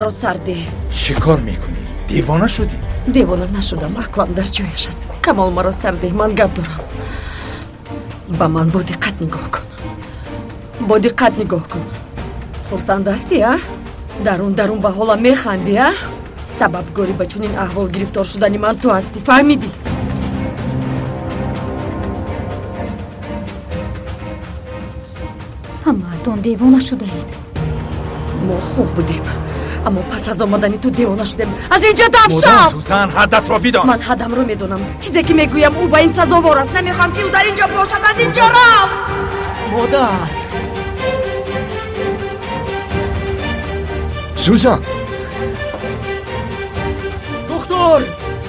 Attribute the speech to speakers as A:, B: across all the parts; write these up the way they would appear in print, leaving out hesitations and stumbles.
A: Маро сарде.
B: Чӣ кор мекунӣ? Девона шудӣ?
A: Девона нашудам, ақлам дар ҷояш аст. Камол, маро сарде, ман гап дорам. Ба ман бо диққат нигоҳ кун, бо диққат нигоҳ кун. Хурсанд ҳастӣ, а? Дарун дарун ба ҳолам механдӣ, а? Сабабгори ба чунин аҳвол гирифтор шудани ман ту ҳастӣ, фаҳмидӣ?
C: Ҳамаатон девона шудаед.
A: Мо хуб будем, аммо пас аз омадани ту девона шудем. Аз инҷо даф шав!
B: Сузан, ҳаддатро бидон.
A: Ман ҳадамро медонам. Чизе ки мегӯям, ӯ ба ин сазовор аст. Намехоҳам, ки ӯ дар инҷо бошад. Аз инҷо рав!
D: Модар!
B: Сузан!
D: Духтур!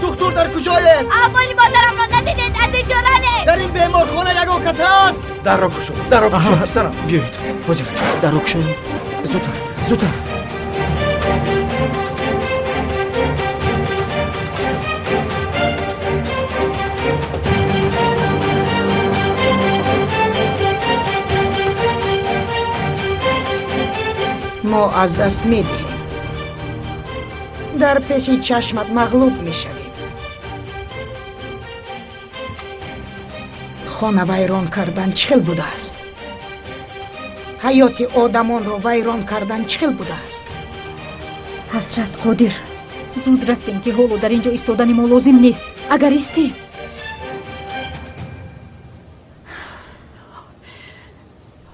D: Духтур, дар куҷоед?
E: Аҳволи модарамро надидед? Аз инҷо равед!
D: Дар ин беморхона ягон кас ҳаст?
B: Дарро кушо, дарро кушо, ҳамсарам.
F: Биёед, ҳозир дарро кушоем. Зудтар, зудтар.
G: Мо аз даст медиҳем. Дар пеши чашмат мағлуб мешавем. Хона вайрон кардан чӣ хел будааст? Ҳаёти одамонро вайрон кардан чӣ хел будааст?
C: Ҳасрат, Қодир, зуд рафтем, ки ҳоло дар ин ҷо истодани мо лозим нест. Агар истем,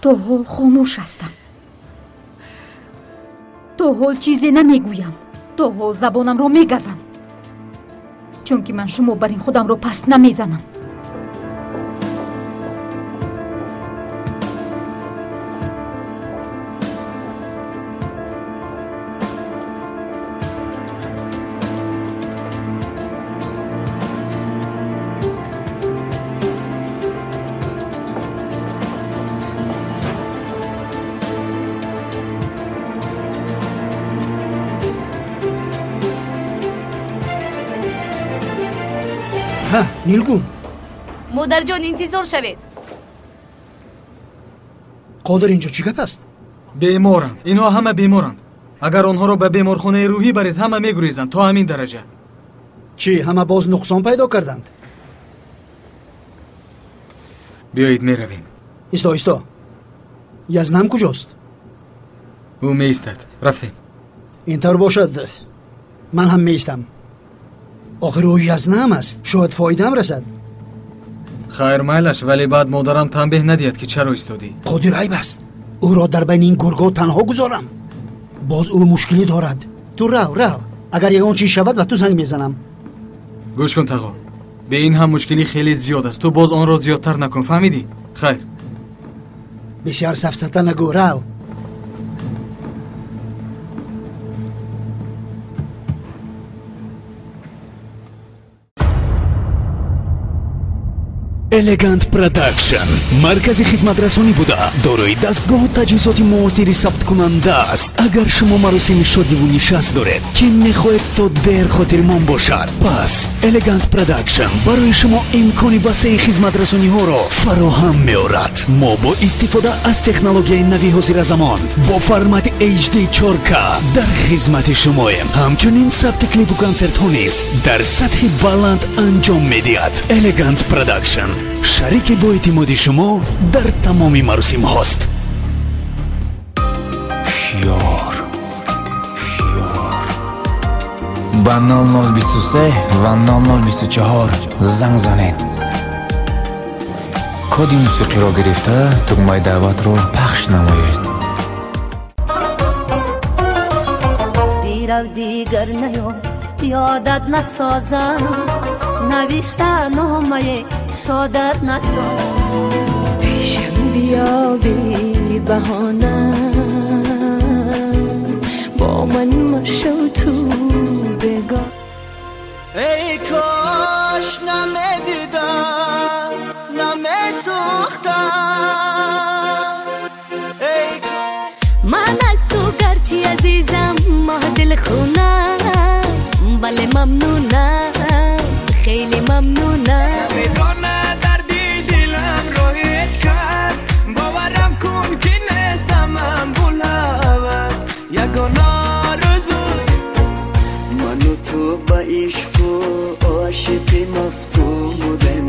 C: то ҳол хомӯш ҳастам, то ҳол чизе намегӯям, то ҳол забонамро мегазам, чунки ман шумо бар ин худамро паст намезанам.
D: Нилгун.
E: Модарҷон, интизор шавед.
D: Қодир, инҷо чӣ гап аст?
H: Беморанд, инҳо ҳама беморанд. Агар онҳоро ба беморхонаи рӯҳӣ баред, ҳама мегурезанд то ҳамин дараҷа.
D: Чӣ, ҳама боз нуқсон пайдо карданд?
H: Биёед, меравем.
D: Исто, исто, Язнам куҷост?
H: Ӯ меистад, рафтем.
D: Ин тавр бошад, ман ҳам меистам. Охир ӯ Язнам аст, шояд фоидаам расад.
H: Хайр, майлаш, вале баъд модарам танбеҳ надиҳад, ки чаро истодӣ.
D: Қодир, айб аст ӯро дар байни ин гургҳо танҳо гузорам. Боз ӯ мушкилӣ дорад. Ту рав, рав, агар ягон чиз шавад, ба ту занг мезанам.
H: Гӯш кун, тағо, бе ин ҳам мушкилӣ хеле зиёд аст, ту боз онро зиёдтар накун, фаҳмидӣ? Хайр.
D: Бисёр сафсата нагӯ, рав.
I: Элегант Продакшн маркази хизматрасонӣ буда, дорои дастгоҳу таҷҳизоти муосири сабткунанда аст. Агар шумо маросими шодиву нишаст доред, ки мехоҳед то дер хотирмон бошад, пас Элегант Продакшн барои шумо имкони васеи хизматрасониҳоро фароҳам меорад. Мо бо истифода аз технологияи нави ҳозиразамон бо формати HD 4K дар хизмати шумоем. Ҳамчунин сабти клипу консертҳо низ дар сатҳи баланд анҷом медиҳад. Элегант Продакшн шарики боэътимоди шумо дар тамоми маросимҳост.
J: Ҳушёр, ба 0023 ва 0024 занг занед. Коди мусиқиро гирифта, тугмаи даъватро пахш намоед.
E: Бирав, дигар наё, ёдат насозам, навишта номае шодат насозам.
K: Пешам биё бебаҳона, бо ман машав ту бегона.
D: Эй кош намедидам, намесӯхтам.
E: Ман аз ту гарчи азизам, моҳ дилхунам, вале мамнунам, хеле мамнунам.
L: Намедонад дарди диламро ҳеҷ кас, боварам кун, ки нестам ман булавас. Ягона орзу
M: ошиқӣ мафтун будем,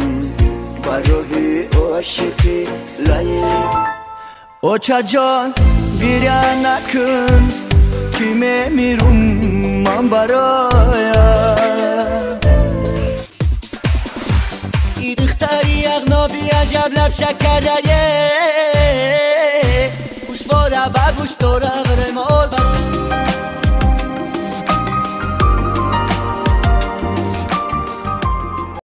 M: ба роҳи ошиқӣ Лайлӣ. Очаҷон, гиря накун, ки мемирум ман бароят.
N: И духтари ағноби аҷаб лаб шакарае, гӯшвора ба гӯш дора ғирмо.